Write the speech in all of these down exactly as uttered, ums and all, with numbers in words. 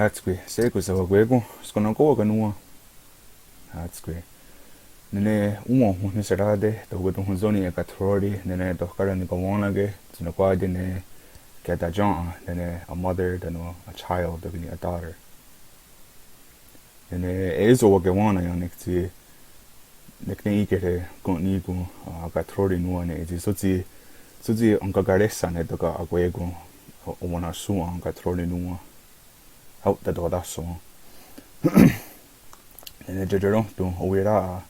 Hátskwi, shé:kon sewakwé:kon, skenen'kó:wa nòn:wa? Hátskwi. Nè:ne òn:wa wenhniserá:te, tohkotonhontsó:ni ekathró:ri, nè:ne tohkára nikawén:nake, tsi nonkwá:ti ne kiatakién:ha, nè:ne a mother tánon a child, tóka' ni' a daughter. Nè:ne é:so wakewén:na iah nek tsi, nek ne í:kehre ken' níkon, ah, ekathró:ri nòn:wa ne tsi sótsi, sótsi enkakarésha ne tóka' akwé:kon, o, owen'nahsòn:wa enkathró:ri nòn:wa. Hao' tatotáhsawen'. Nè:ne teterónhton owirà:'a,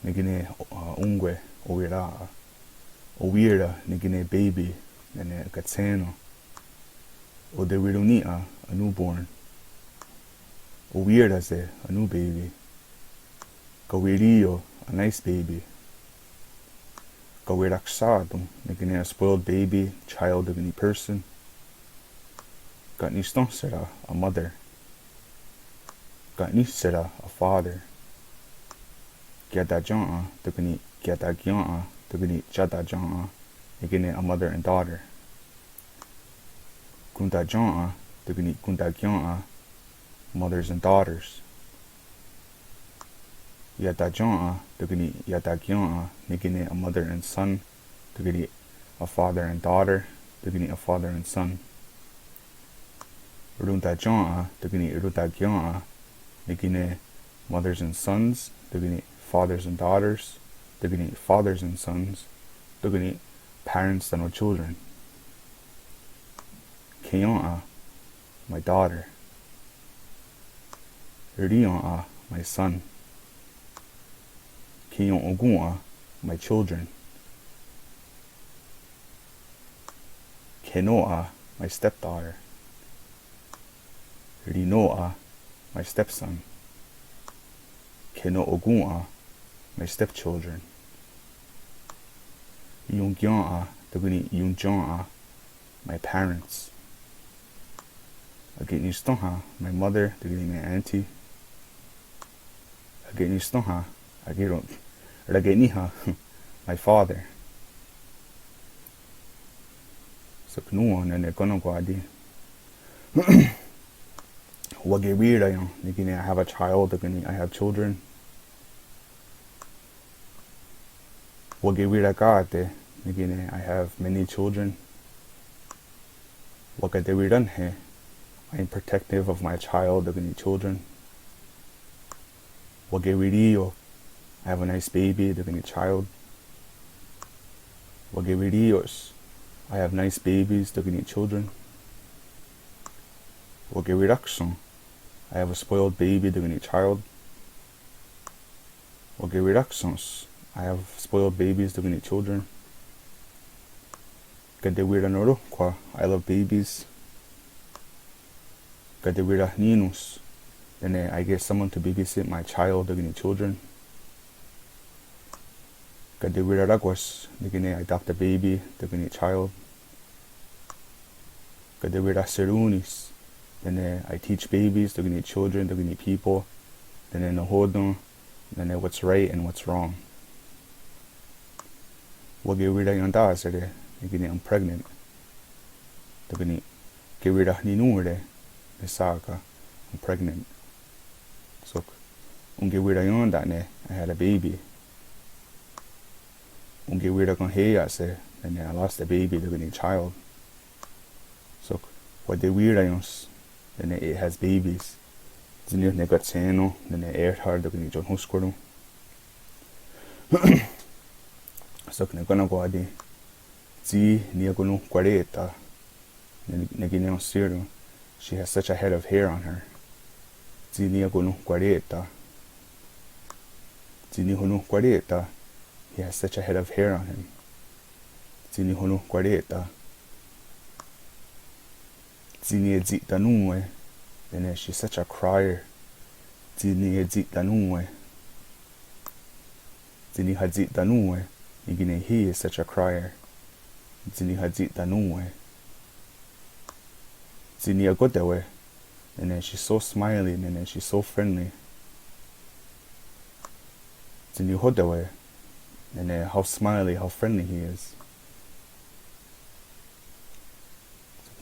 ne kí:ken, ah, ón:kwe owirà:'a. Owí:ra ne kí:ken baby, nè:ne katshé:nen. Otewirón:ni', a newborn. Owí:rase, a new baby. Kawirí:io, a nice baby. Kawiraksà:ton ne kí:ken a spoiled baby, child tóka' ni' person. Ka'nisténhsera, a mother. Ka'níhsera, a father. Kiatakién:ha tóka' ni' kiatakién:ha tóka' ni' tiatakién:ha, ne kí:ken a mother and daughter. Kontakién:ha tóka' ni' kontakién:ha, mothers and daughters. Iatakién:ha tóka' ni' iatakién:ha, ne kí:ken a mother and son, tóka' ni' a father and daughter, tóka' ni' a father and son. Rontakién:ha tóka' ni' rontakién:ha, ne kí:ken mothers and sons, tóka' ni' fathers and daughters, tóka' ni' fathers and sons, tóka' ni' parents tánon children. Kheién:ha, my daughter. Rí:ien'a, my son. Kheien'okòn:'a, my children. Khenò:'a, my stepdaughter. Rinò:'a, my stepson. Kheno'okòn:'a, my stepchildren. Ionkién:ha tóka' ni' ionkién:ha, my parents. Ake'nisténha, my mother tóka' ni' my auntie. Ake'nisténha, ake'nisténha, rake'níha, my father. Sok nòn:wa nè:ne kennen'kwá:ti. Wakewiraién:'a ne kí:ken I have a child tóka' ni' I have children. Wakewiraká:te ne kí:ken I have many children. Wakatewirá:nhe, I am protective of my child tóka' ni' children. Wakewirí:io, I have a nice baby tóka' ni' child. Wakewirí:io's, I have nice babies tóka' ni' children. Wakewiráksen, I have a spoiled baby tóka' ni' child. Wakewiráksen's, I have spoiled babies tóka' ni' children. Katewiranorónhkhwa, I love babies. Katewirahní:nons, nè:ne I get someone to babysit my child tóka' ni' children. Katewirarákwas, ne kí:ken I adopt a baby tóka' ni' child. Katewirahserón:nis, nè:ne I teach babies tóka' ni' children tóka' ni' people, nè:ne nahò:ten, nè:ne what's right and what's wrong. Wakewiraién:ta'sere, ne kí:ken I'm pregnant. Tóka' ni' kewirahninón:re, ne sá:ka, I'm pregnant. Sok onkewiraién:ta'ne, I had a baby. Onkewirakenhé:ia'se, nè:ne I lost a baby tóka' ni' child. Sok watewiraién:s, nè:ne it has babies. Tsi ní:ioht ne katshé:nen, nè:ne è:rhar tóka' ni' tiohnhónskwaron. Sok ne kennen'kwá:ti. Tsi niiakononhkwariè:ta, ne, ne kí:ken I'shihron, she has such a head of hair on her. Tsi niiakononhkwariè:ta. Tsi nihononhkwariè:ta, he has such a head of hair on him. Tsi nihononhkwariè:ta. Tsi niietsti'tanòn:we, nè:ne she's such a crier. Tsi niietsti'tanòn:we. Tsi nihatsi'tanòn:we, ne kí:ken he is such a crier. Tsi nihatsi'tanòn:we. Tsi niiakótewe, nè:ne she's so smiley, nè:ne she's so friendly. Tsi nihótewe, nè:ne how smiley, how friendly he is.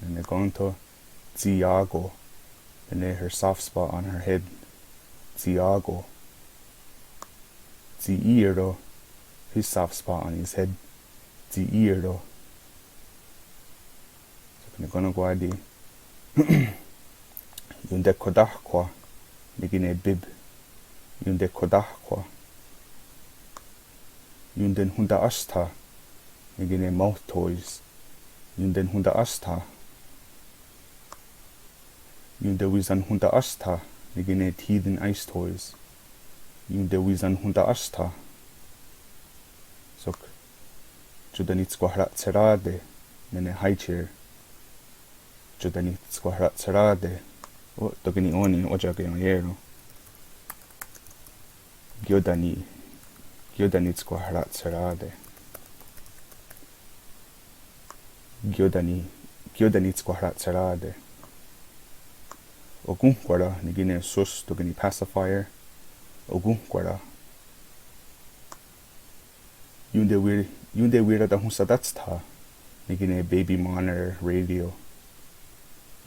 Nè:ne kén:tho, tsi iá:ko'. And then her soft spot on her head. Tsi á:ko'. Tsi í:ro'. His soft spot on his head. Tsi í:ro'. Sok ne kono kwáti. Iontekhotà:khwa'. Ne kí:ken bib. Iontekhotà:khwa'. Iontenhontà:stha'. Ne kí:ken mouth toys. Iontenhontà:stha'. Iontewisanhontà:stha'. Ne kí:ken teething ice toys. Iontewisanhontà:stha'. Sok. Tiotanitskwahratsherá:te'. Nè:ne high chair. Tiotanitskwahratsherá:te'. Oh, tóka' ni' ò:ni' ótia'ke' enié:ron'. Kiotani. Kiotanitskwahratsherá:te'. Kiotani. Kiotanitskwahratsherá:te'. Okónhkwara'. Ne kí:ken sos, tóka' ni' pacifier. Okónhkwara'. Iontewi-, iontewiratahonhsatátshtha'. Ne kí:ken baby monitor radio.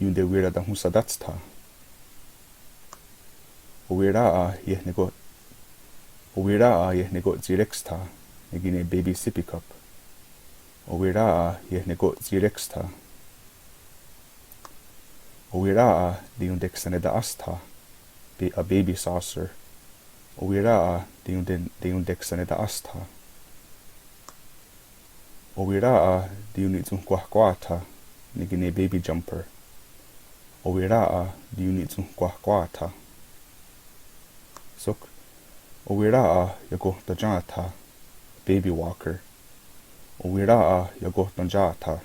Iontewiratahonhsatátshtha'. Owirà:'a ieneko-, owirà:'a ieneko'tsirékstha'. Ne kí:ken baby sippy cup. Owirà:'a ieneko'tsirékstha'. Owirà:'a teiontekshanetà:stha'. Ba-, a baby saucer. Owirà:'a teionten-, teiontekshanetà:stha'. Owirà:'a teionitsonhkwahkwà:tha'. Ne kí:ken baby jumper. Owirà:'a teionitsonhkwahkwà:tha'. Sok. Owirà:'a iakohtontsà:tha'. Baby walker. Owirà:'a iakohtontsà:tha'.